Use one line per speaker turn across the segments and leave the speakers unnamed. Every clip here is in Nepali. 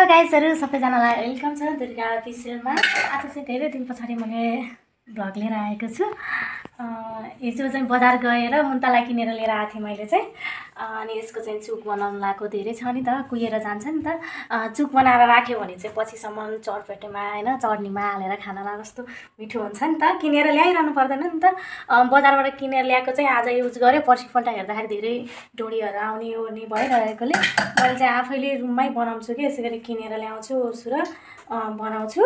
गाइजहरु सबैजनालाई वेलकम छ दुर्गा अफिसियलमा। आज चाहिँ धेरै दिन पछाडि मैले भ्लग लिएर आएको छु। हिजो चाहिँ बजार गएर मुन्तालाई किनेर लिएर आएको थिएँ मैले चाहिँ। अनि यसको चाहिँ चुक बनाउन लाएको धेरै छ नि त, कुहिएर जान्छ नि त। चुक बनाएर राख्यो भने चाहिँ पछिसम्म चटपेटेमा हैन चटनीमा हालेर खानामा कस्तो मिठो हुन्छ नि त। किनेर ल्याइरहनु पर्दैन नि त। बजारबाट किनेर ल्याएको चाहिँ आज युज गरे, पर्सिपल्ट हेर्दाखेरि धेरै डोरीहरू आउने ओर्ने भइरहेकोले मैले चाहिँ आफैले रुममै बनाउँछु कि, यसै गरी किनेर ल्याउँछु ओर्छु र बनाउँछु।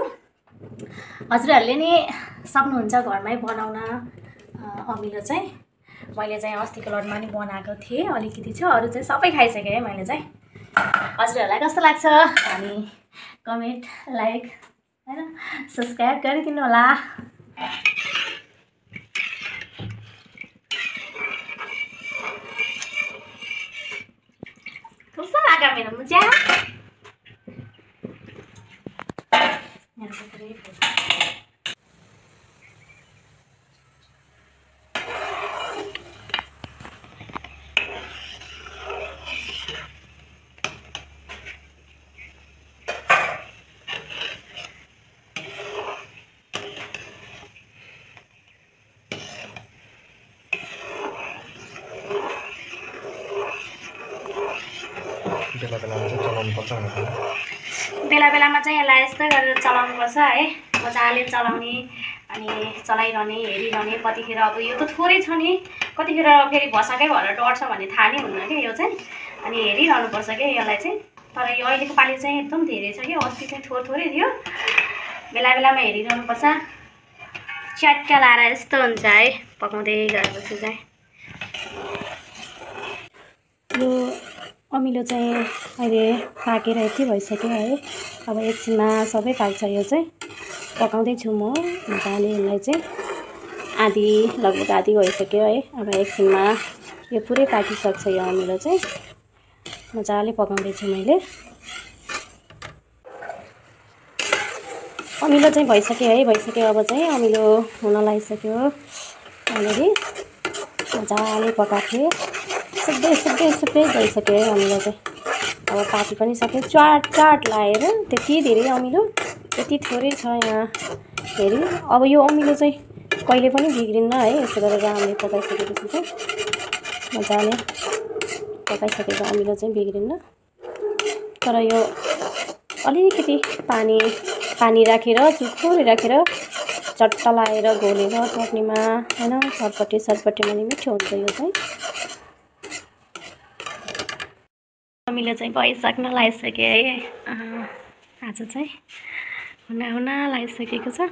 हजुरहरूले नि सक्नुहुन्छ घरमै बनाउन अमिलो चाहिँ। मैले चाहिँ अस्तिको लटमा नि बनाएको थिएँ, अलिकति छ, अरू चाहिँ सबै खाइसकेँ है मैले चाहिँ। हजुरहरूलाई कस्तो लाग्छ अनि कमेन्ट लाइक हैन सब्स्क्राइब गरिदिनु होला। कस्तो लाग्यो मेरो मुजा? बेला बेलामा चाहिँ यसलाई यस्तै गरेर चलाउनुपर्छ है, मजाले चलाउने अनि चलाइरहने हेरिरहने। कतिखेर अब यो त थोरै छ नि, कतिखेर फेरि भसाकै भएर डढ्छ भन्ने थाहा नै हुन्न कि यो चाहिँ। अनि हेरिरहनुपर्छ कि यसलाई चाहिँ। तर यो अहिलेको पालि चाहिँ एकदम धेरै छ कि, अस्ति चाहिँ थोरै थियो। बेला बेलामा हेरिरहनुपर्छ। च्याट्का लाएर यस्तो हुन्छ है पकाउँदै गएपछि चाहिँ। यो अमिलो चाहिँ अहिले पाकेर यति भइसक्यो है। अब एकछिनमा सबै पाक्छ। यो चाहिँ पकाउँदैछु म मजाले यसलाई चाहिँ। लगभग आधी भइसक्यो है। अब एकछिनमा यो पुरै पाकिसक्छ यो अमिलो चाहिँ। मजाले पकाउँदैछु मैले। अमिलो चाहिँ भइसक्यो है, भइसक्यो। अब चाहिँ अमिलो हुन लागिसक्यो अलरेडी। मजाले पकाएको थिएँ, सबै भइसक्यो है अमिलो चाहिँ। अब पाकी पनि सक्यो। चाट लाएर त्यति धेरै अमिलो, त्यति थोरै छ यहाँ फेरि। अब यो अमिलो चाहिँ कहिले पनि बिग्रिन्न है, यसो गरेर हामीले पकाइसकेपछि चाहिँ। मजाले पकाइसकेको अमिलो चाहिँ बिग्रिन्न। तर यो अलिकति पानी राखेर थोरै राखेर चट्टा लाएर घोलेर चटनीमा हैन सरपटेमा नि मिठो हुन्छ यो चाहिँ। अमिलो चाहिँ भइसक्न लागिसक्यो है। आज चाहिँ हुन लागिसकेको छ।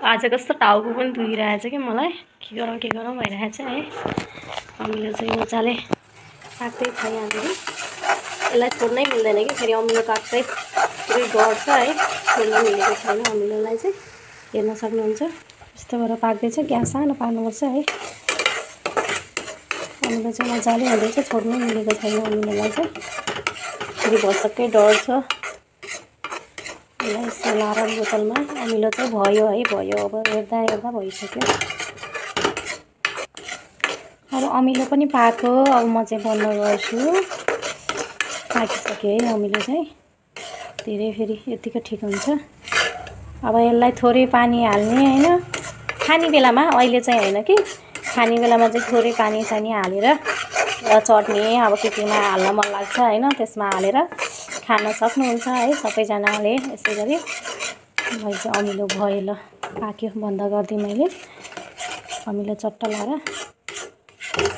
आज कस्तो टाउको पनि दुखिरहेछ कि मलाई, के गरौँ भइरहेछ है। अमिलो चाहिँ मजाले पाक्दै छ यहाँनिर। यसलाई छोड्नै मिल्दैन कि, फेरि अमिलो पाक्दै पुरै गर्छ है। छोड्न मिलेको छैन अमिलोलाई चाहिँ, हेर्न सक्नुहुन्छ। यस्तो गरेर पाक्दैछ। ग्यास सानो पार्नुपर्छ है। अमिलो चाहिँ मजाले हुँदैछ, छोड्नै मिलेको छैन अमिलोलाई चाहिँ। फेरि भसक्कै डढ्छ। यसलाई यस्तो लाएर बोतलमा अमिलो चाहिँ भयो है, भयो। अब हेर्दा भइसक्यो। अब अमिलो पनि पाको। अब म चाहिँ बन्द गर्छु। पाकिसक्यो है अमिलो चाहिँ धेरै। फेरि यतिको ठिक हुन्छ। अब यसलाई थोरै पानी हाल्ने हैन खाने बेलामा, अहिले चाहिँ हैन कि। खाने बेलामा चाहिँ थोरै पानी हालेर र चटनी अब केमा हाल्न मन लाग्छ हैन त्यसमा हालेर खान सक्नुहुन्छ है सबैजनाले। यसै गरी मैले चाहिँ अमिलो भयो, ल पाक्यो, बन्द गरिदिएँ मैले। अमिलो चट्टा लाएर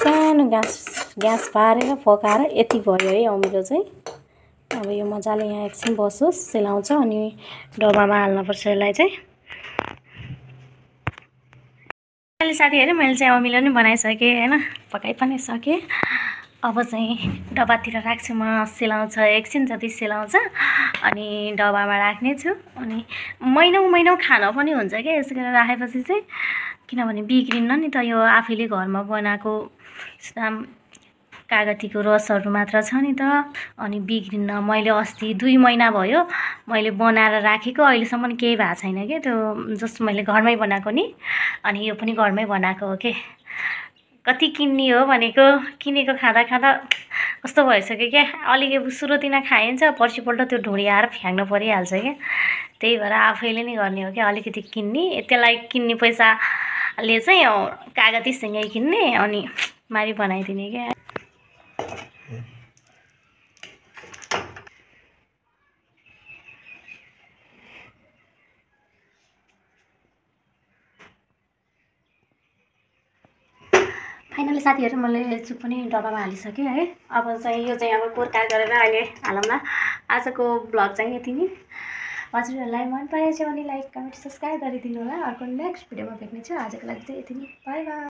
सानो ग्यास पारेर पकाएर यति भयो है अमिलो चाहिँ। अब यो मजाले यहाँ एकछिन बसोस्, सेलाउँछ अनि डब्बामा हाल्नुपर्छ यसलाई चाहिँ। साथीहरु मैले चाहिँ अमिलो नि बनाइसकेँ हैन, पकाइ पनि सकेँ। अब चाहिँ डब्बातिर राख्छु म। सेलाउँछ एकछिन जति सेलाउँछ अनि डब्बामा राख्ने छु। अनि महिनौ खान पनि हुन्छ क्या यसो गरेर राखेपछि चाहिँ। किनभने बिग्रिन्न नि त, यो आफैले घरमा बनाएको कागतीको रसहरू मात्र छ नि त, अनि बिग्रिन्न। मैले अस्ति 2 महिना भयो मैले बनाएर राखेको, अहिलेसम्म केही भएको छैन के। त्यो जस्तो मैले घरमै बनाएको नि, अनि यो पनि घरमै बनाएको हो के। कति किन्ने हो भनेको किनेको खाँदा खाँदा कस्तो भइसक्यो क्या। अलिक सुरु दिन खाइन्छ, पर्सिपल्ट त्यो ढुँडी आएर फ्याँक्नु परिहाल्छ क्या। त्यही भएर आफैले नै गर्ने हो क्या, अलिकति किन्ने, त्यसलाई किन्ने पैसाले चाहिँ कागती सिँगै किन्ने अनि मारी बनाइदिने क्या। फाइनली साथीहरू मैले चुप पनि डब्बामा हालिसकेँ है। अब चाहिँ यो चाहिँ अब कोर्का गरेर अहिले हालौँला। आजको ब्लग चाहिँ यति नै। हजुरहरूलाई मन परेछ भने लाइक कमेन्ट सब्सक्राइब गरिदिनु होला। अर्को नेक्स्ट भिडियोमा भेट्नेछु। आजको लागि चाहिँ यति नै। By by.